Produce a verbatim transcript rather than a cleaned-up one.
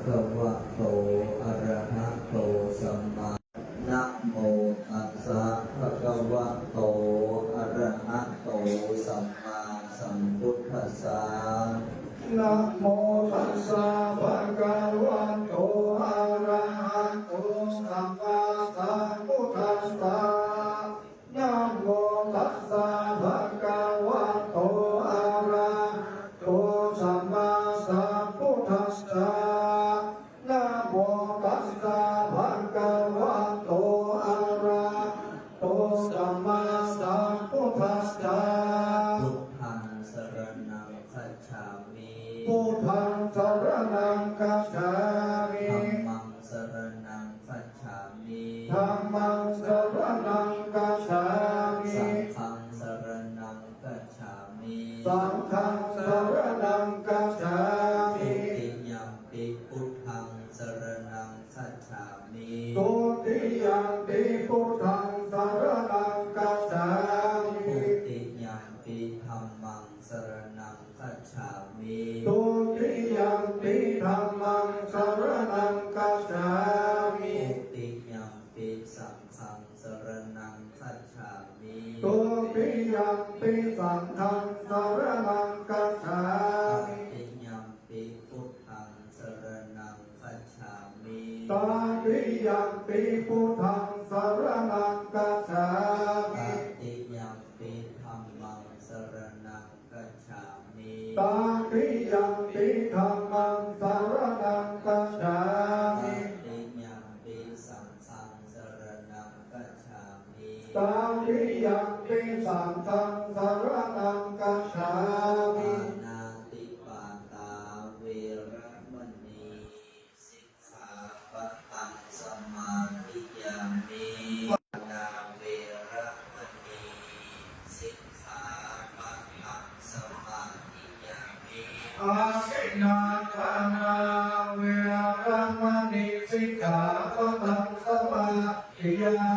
bhagavato arahato sammā. Namo tassa bhagavato arahato sammāsambuddhassa. Namo tassa bhagavato arahato sammāsambuddhassa. Namo tassa bhagavato arahato sammāsambuddhassa. Namo tassa bhagavato arahato sammāsambuddhassa. Buddhaṃ saraṇaṃ gacchāmi. Buddhaṃ saraṇaṃ gacchāmi. Dhammaṃ saraṇaṃ gacchāmi. Dhammaṃ saraṇaṃ gacchāmi. Saṅghaṃ saraṇaṃ gacchāmi. Saṅghaṃ saraṇaṃ gacchāmi. Dutiyampi buddhaṃ saraṇaṃ gacchāmi. Dutiyampi buddhaṃ saraṇaṃ gacchāmi. Dutiyampi dhammaṃ saraṇaṃ gacchāmi. Dutiyampi dhammaṃ saraṇaṃ gacchāmi. Dutiyampi saṅghaṃ saraṇaṃ gacchāmi. Dutiyampi saṅghaṃ saraṇaṃ gacchāmi. Tatiyampi buddhaṃ saraṇaṃ gacchāmi. Tatiyampi buddhaṃ saraṇaṃ gacchāmi. Tatiyampi dhammaṃ saraṇaṃ gacchāmi. Tatiyampi dhammaṃ saraṇaṃ gacchāmi. Tatiyampi saṅghaṃ saraṇaṃ gacchāmi. Tatiyampi saṅghaṃ saraṇaṃ gacchāmi. Pāṇātipātā veramaṇī sikkhāpadaṃ samādiyāmi. Pāṇātipātā veramaṇī sikkhāpadaṃ samādiyāmi. Adinnādānā veramaṇī sikkhāpadaṃ samādiyāmi.